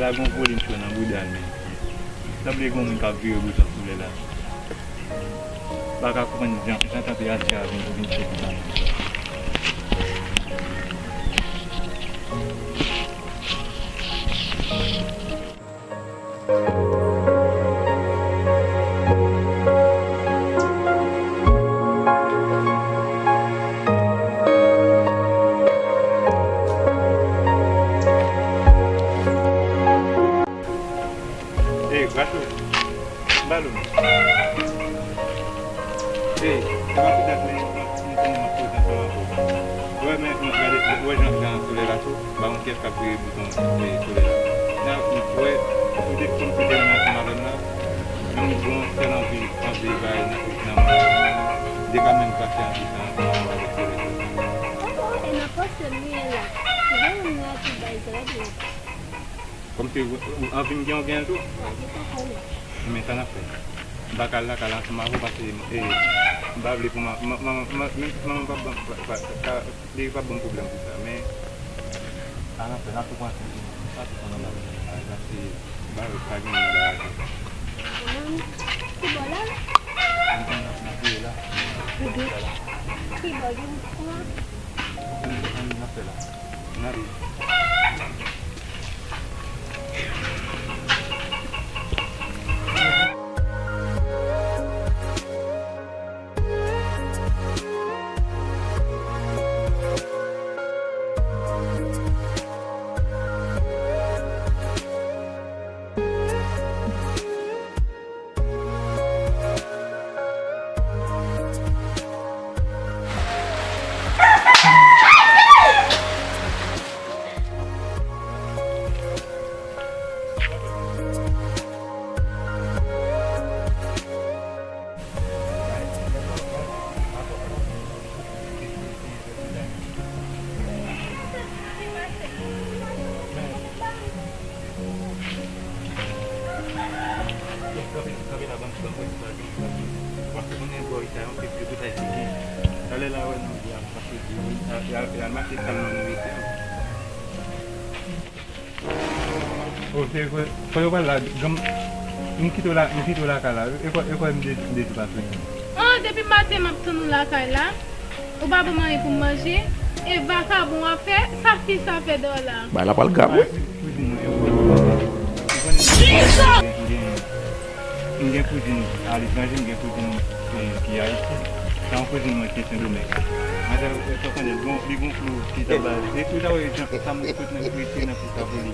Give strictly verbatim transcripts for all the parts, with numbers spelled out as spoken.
Gen yon volim ki nan bouda l, men. Sanble gen yon moun k ap vire bouton sou lè la. M pa ka konprann jan, jan tanperatir a vin, vin cho konsa. Ey, Rachel, m ba l ou non. Ey, se pa pou dat men, m konnen m ap koze ansanm avè w. Ou wè, men, men, gade, ou wè jan, jan solèy la cho, m pa konn kiyès k ap vire bouton, e, solèy la. Nan, ou wè, ou te konn kote m ansanm avè m la, men m gen yon sèl anvi, anvi bay nan, nan mwen. M te ka menm pase anvi sa ansanm avèk solèy la. Oh, oh, e nan pòs ke m ye la. Ou gen yon nwa ki bay zèb la. Kòmsi ou, ou anvi m gen yon gen tou. Wi, li pa konnen. Men sa n ap fè. M pa ka al lakay la ansanm avè w paske, e, m pa vle pou ma-, ma-, ma-, ma-, men manman p ap ban m, pa, pa, pa, li p ap ban m pwoblèm pou sa. Men, sa n ap fè, n ap tou pran ti, ti, ti pati pou nou la. Paske, m pa, pa gen moun nan bagay sa. Manman, ki bò l al? Mwen, mwen, mwen, mwen, la. Ki bò, gen moun ki pran? Ann, ann, n ap fè la. N ale. Kanpe, kanpe la, ban m, ban m wè si sa gen, sa gen. Paske konnen bò isit, yon pil, pil bouda ki gen. Talè la, wè, nou di a, paske di, y a, y a, y a mache sèlman nou rete. Oh, se vre. Fò yo pral la, granm-, m kite w la, m kite w lakay la. E kwè, e kwè m de-, detwi pa sou li. Ah, depi maten m ap tann ou lakay la. Ou pa ban m anyen pou m manje. E vakabon w ap fè, sa fi sa fè dèyè w la. Bagay la pral grav, wi. Kouzin mwen, e, ou konnen m gen, m gen kouzin aletranje, m gen kouzin, e, ki Ayiti. Sa yon kouzin mwen ki Sendomeng. Manzè, ou, ou konnen, li gon, li gon flou ki ta ba, e, ou ta wè jan sa mwen sot nan, retire nan flou sa pou li.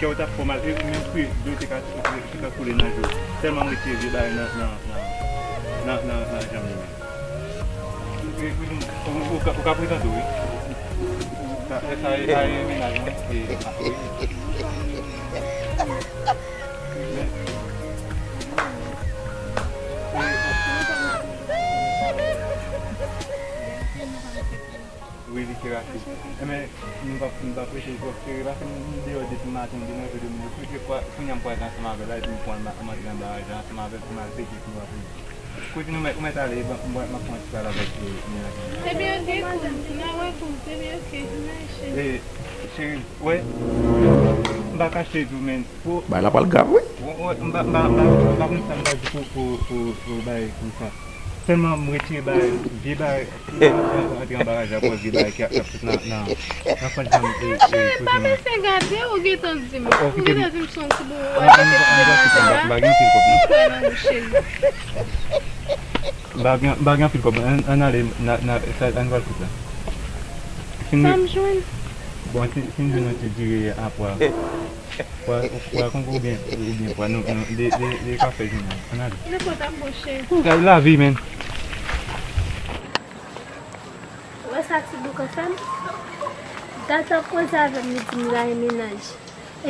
Kè w t ap fè w mal, e, menm kwi dlo te ka, te ka koule nan je w. Tèlman m retire vye bagay nan, nan, nan, nan, nan, nan janm li menm. Ou, ou, ou, ou ka, ou ka prezante w, wi. Sa, sa, sa, sa e mennaj mwen, e, a, wi. Men, wi, li te rache. Enben, m p ap, m p ap rete twòp sere, paske m, m deyò depi maten, m gen nan je de moun yo. Kounye a, m kwaze ansanm avè l la, epi m pran, m antre nan baraj la ansanm avè l pou m al pete kou a pou li. Kouzin, ou mèt, ou mèt ale, ban, m, m ap pran ti pale avèk, e, mennaj mwen. Ebyen, oke, kouz, n a wè, kouz, ebyen, oke, n a cheri. E, cheri, wè, m pa kache di w, men, pou... Bagay la pral grav, wi. Wè, wè, m pa, m pa, m pa, m pa konn sa m ta di pou, pou, pou, pou bagay, pou sa. Sèlman m retire bagay, vye bagay, antre nan baraj la, akoz vye bagay ki ap, ki ap sot nan, nan, nan fant janm, e, e, kouzin mwen. Cheri, pa mesye gade, ou gentan di m. Ou gentan di m se yon ti bouro, w al mete pou demwazèl la. M pa gen anpil kòb, non. M kwè nan ou, cheri. M pa gen, m pa gen anpil kòb. Ann, ann ale, n a, n a, sa, ann pral kout la. Sa m jwenn? Bon, si, si n jwenn yon ti diri apwa. Pwa, pwa kongo oubyen, oubyen pwa, non, non, li, li, li pa fè jounen. Ann ale. Nenpòt ap bon cheri. Gad lavi, men. Ou wè sa ti boukan fè m? Dat l ap koze avè m, li di m l al mennaj.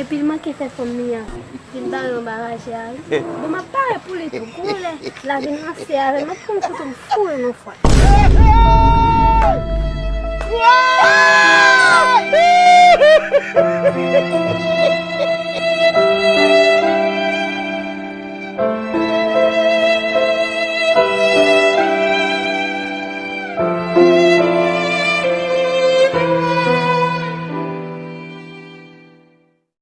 Epi l manke fè fanmi an vin bare yon baraje a, wi. Bon, m ap pare pou li tou. Gon lè, l a vin ranse avè m, m ap pran kouto, m foure l yon fwa.